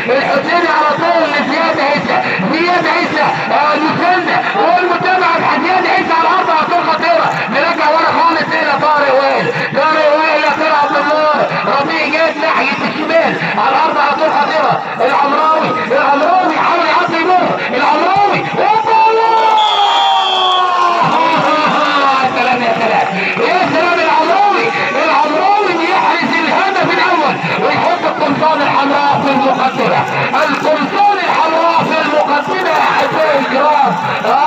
الحسيني على طول لزياد عيسى، زياد عيسى المساندة والمتابعة لزياد عيسى على الارض على طول خطيرة، نرجع ورا خالص الى طارق وائل، طارق وائل يا طارق عبد الله، ربيع جاد ناحية الشمال على الارض على طول خطيرة، العمراوي، العمراوي حاول يعدي يمر، العمراوي يا سلام يا سلام يا سلام، العمراوي، العمراوي بيحرز الهدف الاول ويحط القمصان الحمراء في المقدمة، القمصان الحمراء في المقدمة يا احبائي الكرام.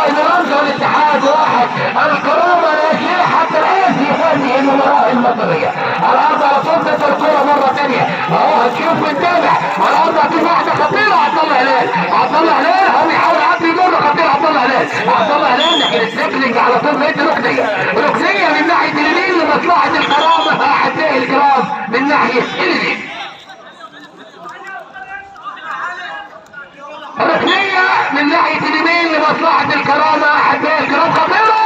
الرمز والاتحاد واحد، الكرامة لا شيء حتى الان في هذه المباراة المصرية. على الارض على طول الكره مرة ثانية، اهو هتشوف ونتابع على الارض، هتشوف واحدة خطيرة، عبد الله هلال، عبد الله هلال هو بيحاول يعدي يمر، خطيرة عبد الله هلال، عبد الله هلال، لكن ال tackling على طول مد ركنيه، ركنيه من ناحية اليمين لمصلحة الكرامة احبائي الكرام، من ناحية اليمين. ركنيه من ناحية اليمين لمصلحة الكرامة احبائي الكرام، خطيرة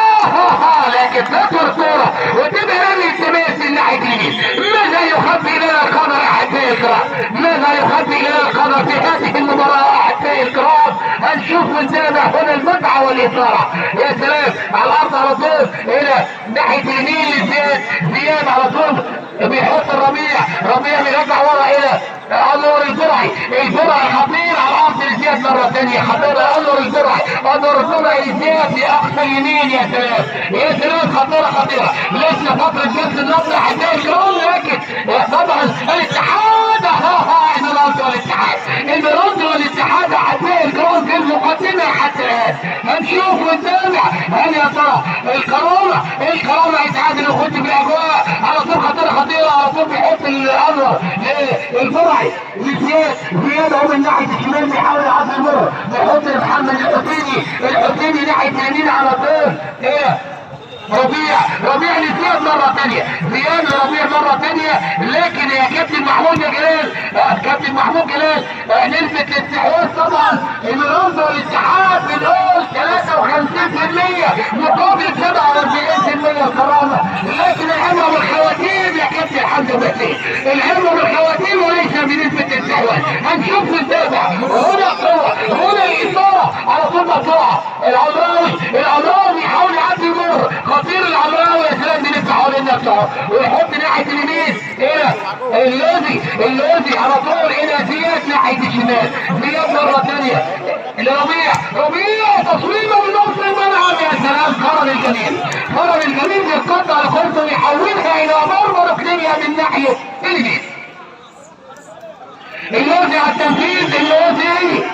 لكن تطور الكورة وتبقى رمي التماس من ناحية اليمين. ماذا يخبي لنا القدر احبائي الكرام؟ ماذا يخبي لنا القدر في هذه المباراة احبائي الكرام؟ هنشوف ونتابع هنا المتعة والاثارة. يا سلام على الارض على طول الى ناحية اليمين لزياد، زياد على طول بيحط الربيع، ربيع بيرجع ورا الى انور الزرعي، الزرعي خطير على الارض لزياد مرة ثانية، خطير انور الزرعي، انور الزرعي لزياد في اقصى اليمين. يا سلام يا سلام، خطيرة خطيرة، لسه فترة جنس النصر احبائي الكرام، لكن طبعا الاتحاد، المرد والاتحاد، المرد والاتحاد احبائي الكرام في المقدمة حتى الان. هنشوف ونتابع هل يا ترى الكرامة، الكرامة يتعادل ويخش في الاجواء على طول، خطيرة خطيرة على طول بيحط الانور للفرعي لزياد، زياد اهو من ناحية الشمال بيحاول يعدي المر، بيحط لمحمد الحسيني، الحسيني ناحية اليمين على طول الى ربيع، ربيع لزياد مرة ثانية، زياد لربيع مرة ثانية، لكن يا كابتن محمود يا جلال، كابتن محمود جلال نسبة الاستحواذ طبعا الرمز والاتحاد بنقول 53% مقابل 47% الكرامة، لكن العبرة بالخواتيم يا كابتن حمدي باسيل، العبرة بالخواتيم وليس بنسبة الاستحواذ. هنشوف ونتابع هنا القوة، هنا الإثارة على طول مقطوعة، العمراوي، العمراوي بيحاول يعدي المر، خطير العمراوي يا سلام، بيلف حوالين نفسه ويحط ناحية اليمين الى اللوزي، اللوزي على طول الى زياد ناحية الشمال، زياد مرة ثانية لربيع، ربيع تصويبه من نص الملعب، يا سلام، خرم الجميل، خرم الجميل بيتقطع على كورته ويحولها الى ضربه ركنيه من ناحية اليمين. اللوزي على التنفيذ، اللوزي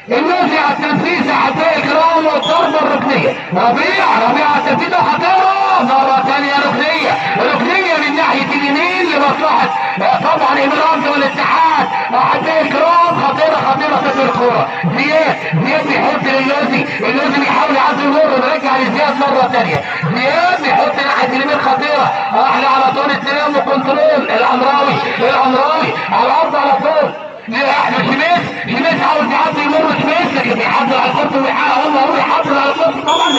اللوزي على التنفيذ احبائي الكرام، والضربه الركنيه، ربيع، ربيع على التنفيذ خطيرة مرة ثانية، ركنيه، ركنيه من ناحية اليمين لمصلحة طبعا الرمز والاتحاد احبائي الكرام، خطيرة خطيرة تدور الكورة، زياد، زياد بيحط للوزي، اللوزي بيحاول يعدي المر، بيرجع لزياد مرة ثانية، زياد بيحط ناحية اليمين خطيرة، احلى على طول استلام وكنترول، العمراوي، العمراوي على الارض على طول احمد شميس، شميس عاوز يعدي يمر شميس، لكن بيحضر على الكرة ويحقق، هو بيحضر على الكرة طبعا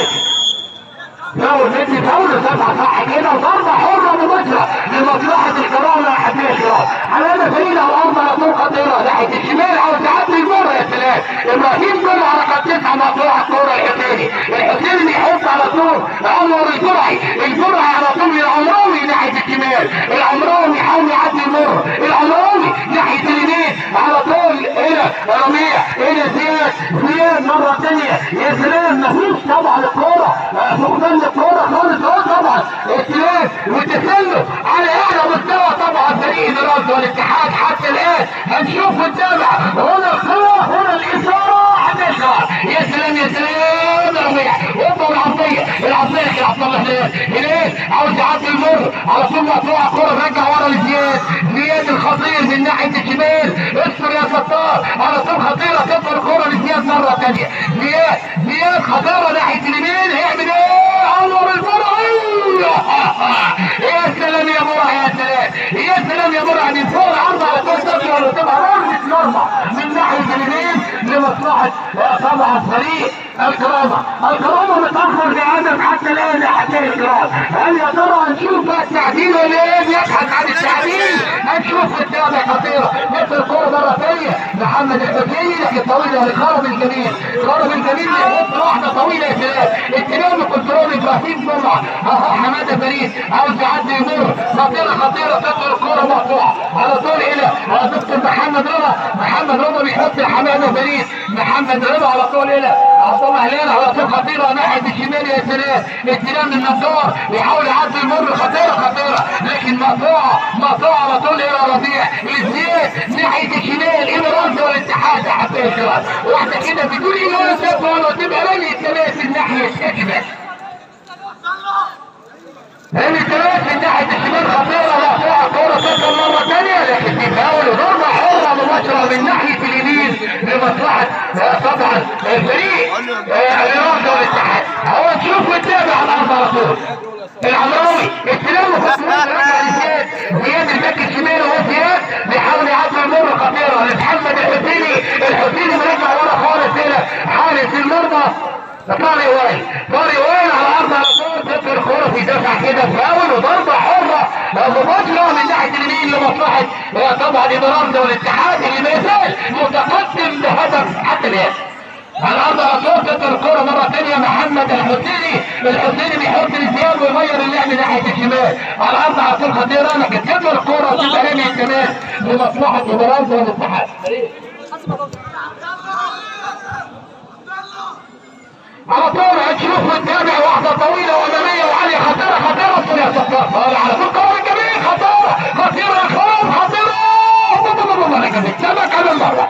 فاول، مدي فاول سبعة صح كده، وضربة حرة مباشرة لمصلحة الكرامة احبائي الكرام. حمادة فريد على الارض على طول خطيرة ناحية الشمال، عاوز يعدي يمر، يا سلام، ابراهيم جمعة رقم 9 مقطوعة الكورة الحسيني، الحسيني بيحط على طول انور الزرعي، الزرعي على طول للعمراوي ناحية الشمال، العمراوي يحاول يعدي يمر، العمراوي ناحية اليمين على طول الى ربيع، الى زياد، زياد مرة ثانية، يا سلام، مفيش طبعا الكورة، فقدان الكورة خالص اهو طبعا، استلام وتسلل على اعلى مستوى طبعا فريق الرمز والاتحاد حتى الان. هنشوف ونتابع هنا القوة، هنا الاثارة، هنشعر، يا سلام يا سلام ربيع، هوبا والعرضيه، العرضية عبد الله هلال، هلال عاوز يعدي المر على طول مقطوعة الكورة، رجع ورا لزياد، زياد الخطير من ناحية الشمال، اصبر يا ستار، على طول خطيرة تطلع الكورة لزياد مرة ثانية، زياد، زياد خطيرة ناحية اليمين، هيعمل ايه؟ انور الفرعي، يا سلام يا برع، يا سلام يا سلام يا برع، من فوق العرض على طول تطلع وتبقى رمية مرمى من ناحية اليمين لمصلحة طبعا فريق الكرامة. الكرامة متاخر بهدف حتى الان يا حبايبي الكرام. هل يا ترى التعديل. هنشوف التابع خطيرة، نفس الكورة مرة ثانية محمد الحسيني لكن طويلة لخرب الجميل، خرب الجميل بيحط واحدة طويلة يا سلام، استلام كنترول ابراهيم جمعه، اهو حمادة فريد عاوز يعدي يمر، خطيرة خطيرة تدخل الكورة مقطوعة على طول الى دكتور محمد رضا، محمد رضا بيحط لحماده فريد، محمد رضا على طول الى عبد الله هلال على طول خطيرة ناحية الشمال يا سلام، استلام من النجار بيحاول يعدي يمر، خطيرة خطيرة لكن مقطوعة مقطوعة على طول الى ربيع لزياد ناحية الشمال الى رمزي والاتحاد حتى الكرام، واحدة كده بدون ايه ولا سبب ولا تبقى رمي الثلاث الناحية الشمال. رمي الثلاث من ناحية الشمال خطيرة مقطوعة كورة تدخل مرة ثانية لكن دي فاول وضربه حره مباشرة من ناحية اليمين لمصلحة طبعا الفريق الرمزي والاتحاد. هو نشوف ونتابع على الارض على طول. العمراوي استلام وخطوات رجع لزياد، زياد الباك الشمال وهو زياد بيحاول يعدي المرة خطيرة لمحمد الحسيني، الحسيني مرجع ورا خالص هنا حارس المرمى طارق وائل، طارق وائل على الارض على طول تدخل الكورة في دفع كده فاول وضربه حره مباشرة من ناحية اليمين لمصلحة طبعا الرمزي والاتحاد اللي ما يزال متقدم بهدف حتى الان. على الارض على طول تدخل الكورة مرة ثانية محمد الحسيني، الحسيني بيحط لزياد ويغير اللعب ناحية الشمال، على الارض على طول خطيرة لكن تدخل الكورة وتبقى رمي التماس لمصلحة الرمزي والاتحاد. على طول هنشوف ونتابع واحدة طويلة واماميه وعاليه خطيرة خطيرة يا ستار، طالع على طول قرار الجميل، خطيرة خطيرة يا خلاص خطيرة لكن السمك على المرة،